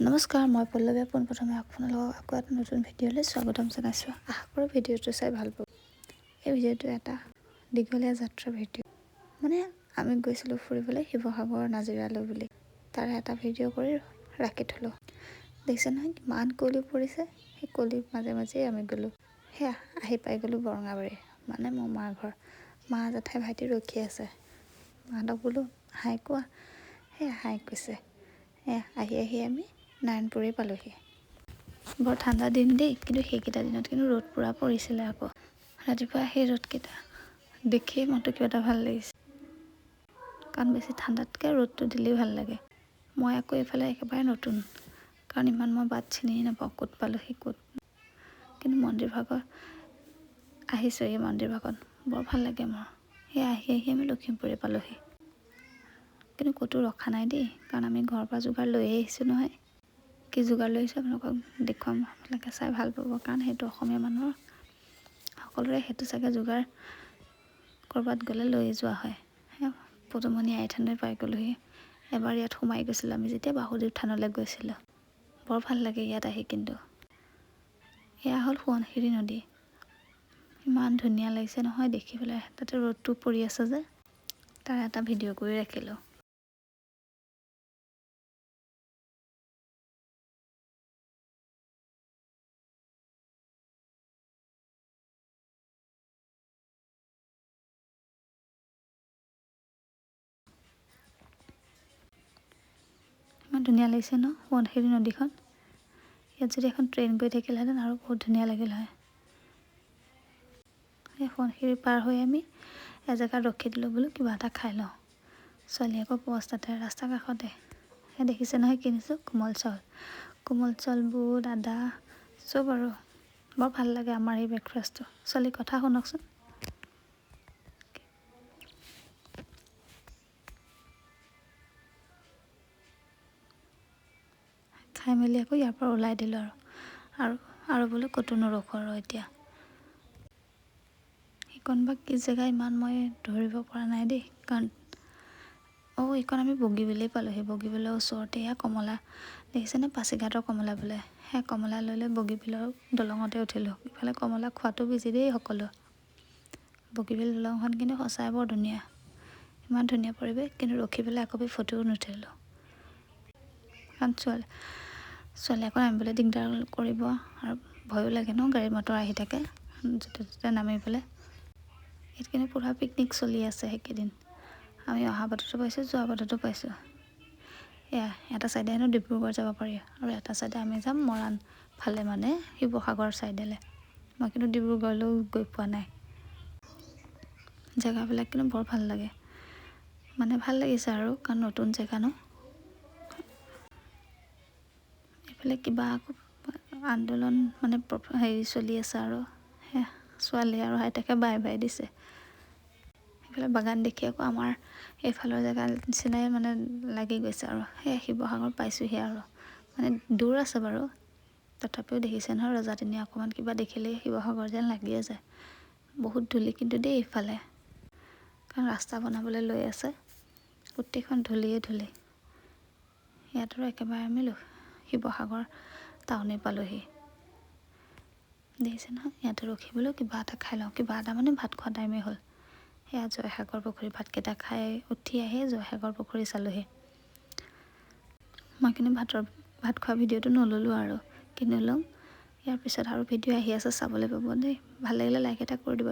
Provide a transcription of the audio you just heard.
নমস্কাৰ, মই পল্লৱীয়ে পোনপ্ৰথমে আপোনালোকক আকৌ এটা নতুন ভিডিঅ'লৈ স্বাগতম জনাইছোঁ। আশা কৰোঁ ভিডিঅ'টো চাই ভাল পাব। এই ভিডিঅ'টো এটা দীঘলীয়া যাত্ৰা ভিডিঅ'। মানে আমি গৈছিলোঁ ফুৰিবলৈ শিৱসাগৰ নাজিৰালৈ বুলি, তাৰে এটা ভিডিঅ' কৰি ৰাখি থ'লোঁ। দেখিছে নহয় কিমান কুঁৱলী পৰিছে, সেই কুঁৱলীৰ মাজে মাজেই আমি গ'লোঁ। সেয়া আহি পাই গ'লোঁ বৰঙাবাৰী, মানে মোৰ মাৰ ঘৰ। মা, জেঠাই, ভাইটি ৰখি আছে। মাহঁতক বোলো হাই কোৱা, সেয়া হাই কৈছে। এয়া আহি আহি আমি নাৰায়ণপুৰেই পালোহি। বৰ ঠাণ্ডা দিন দেই, কিন্তু সেইকেইটা দিনত কিন্তু ৰ'দ পূৰা পৰিছিলে আকৌ। ৰাতিপুৱা সেই ৰ'দকেইটা দেখিয়েই মনটো কিবা এটা ভাল লাগিছে, কাৰণ বেছি ঠাণ্ডাতকৈ ৰ'দটো দিলেই ভাল লাগে। মই আকৌ এইফালে একেবাৰে নতুন, কাৰণ ইমান মই বাট চিনিয়ে নাপাওঁ ক'ত পালোহি ক'ত। কিন্তু মন্দিৰ ভাগত আহিছোঁ, এই মন্দিৰ ভাগত বৰ ভাল লাগে মোৰ। সেই আহি আহি আমি লখিমপুৰে পালোহি, কিন্তু ক'তো ৰখা নাই দেই, কাৰণ আমি ঘৰৰ পৰা যোগাৰ লৈয়ে আহিছোঁ নহয়। কি যোগাৰ লৈ আহিছোঁ আপোনালোকক দেখুৱাম, আপোনালোকে চাই ভাল পাব, কাৰণ সেইটো অসমীয়া মানুহৰ সকলোৰে সেইটো চাগে যোগাৰ ক'ৰবাত গ'লে লৈ যোৱা হয়। সেয়া পদুমণি আইথানলৈ পাই গ'লোহি। এবাৰ ইয়াত সোমাই গৈছিলোঁ আমি যেতিয়া বাসুদেৱ থানলৈ গৈছিলোঁ। বৰ ভাল লাগে ইয়াত আহি। কিন্তু এয়া হ'ল সোৱণশিৰি নদী, ইমান ধুনীয়া লাগিছে নহয় দেখি পেলাই। তাতে ৰ'দটো পৰি আছে যে, তাৰ এটা ভিডিঅ' কৰি ৰাখিলোঁ। ইমান ধুনীয়া লাগিছে ন সোৱণশিৰি নদীখন। ইয়াত যদি এখন ট্ৰেইন গৈ থাকিলেহেঁতেন আৰু বহুত ধুনীয়া লাগিল হয়। সেই সোৱণশিৰি পাৰ হৈ আমি এজেগাত ৰখি দিলোঁ, বোলো কিবা এটা খাই লওঁ। ছোৱালী আকৌ পজ তাতে ৰাস্তাৰ কাষতে। সেই দেখিছে নহয় কিনিছোঁ কোমল চাউল, কোমল চাউল, বুট, আদা চব আৰু বৰ ভাল লাগে আমাৰ এই ব্ৰেকফাষ্টটো। ছোৱালী কথা শুনকচোন। খাই মেলি আকৌ ইয়াৰ পৰা ওলাই দিলোঁ আৰু আৰু আৰু বোলো ক'তো নৰখোঁ আৰু এতিয়া। সেইকণ বা কি জেগা ইমান মই ধৰিব পৰা নাই দেই, কাৰণ অঁ এইকণ আমি বগীবিলেই পালোঁহি। বগীবিলৰ ওচৰতে এয়া কমলা দেখিছেনে, পাছিঘাটৰ কমলা বোলে। সেই কমলা লৈ লৈ বগীবিলৰ দলঙতে উঠিলোঁ। ইফালে কমলা খোৱাটো বিজি দেই সকলো। বগীবিল দলংখন কিন্তু সঁচাই বৰ ধুনীয়া, ইমান ধুনীয়া পৰিৱেশ, কিন্তু ৰখি পেলাই আকৌ ফটোও নুঠিলোঁ, কাৰণ ছোৱালী ছোৱালী আকৌ নামিবলৈ দিগদাৰ কৰিব আৰু ভয়ো লাগে ন, গাড়ী মটৰ আহি থাকে য'তে ত'তে নামি পেলাই। ইয়াত কিন্তু পূৰা পিকনিক চলি আছে সেইকেইদিন। আমি অহা বাটতো পাইছোঁ, যোৱা বাটতো পাইছোঁ। এয়া এটা চাইডে হেনো ডিব্ৰুগড় যাব পাৰি আৰু এটা চাইডে আমি যাম মৰাণ ফালে, মানে শিৱসাগৰ চাইডলৈ। মই কিন্তু ডিব্ৰুগড়লৈও গৈ পোৱা নাই। জেগাবিলাক কিন্তু বৰ ভাল লাগে, মানে ভাল লাগিছে আৰু, কাৰণ নতুন জেগা ন। এইফালে কিবা আকৌ আন্দোলন মানে হেৰি চলি আছে আৰু। সেয়া ছোৱালী আৰু আইতাকে বাই বাই দিছে। সেইফালে বাগান দেখি আকৌ আমাৰ এইফালৰ জেগা নিচিনাই মানে লাগি গৈছে আৰু। সেয়া শিৱসাগৰ পাইছোঁহি আৰু, মানে দূৰ আছে বাৰু, তথাপিও দেখিছে নহয় ৰজাদিনীয়া অকণমান কিবা দেখিলেই শিৱসাগৰ যেন লাগিয়ে যায়। বহুত ধূলি কিন্তু দেই এইফালে, কাৰণ ৰাস্তা বনাবলৈ লৈ আছে, গোটেইখন ধূলিয়ে ধূলি। ইয়াত আৰু একেবাৰে আমি শিৱসাগৰ টাউনে পালোহি। দেখিছে নহয় ইয়াতে ৰখিবলৈ কিবা এটা খাই লওঁ, কিবা এটা মানে ভাত খোৱা টাইমেই হ'ল। সেয়া জয়সাগৰ পুখুৰী, ভাতকেইটা খাই উঠি আহি জয়সাগৰ পুখুৰী চালোহি। মই কিন্তু ভাত খোৱা ভিডিঅ'টো নল'লোঁ আৰু, কিনো ল'ম। ইয়াৰ পিছত আৰু ভিডিঅ' আহি আছে, চাবলৈ পাব দেই। ভাল লাগিলে লাইক এটা কৰি দিব।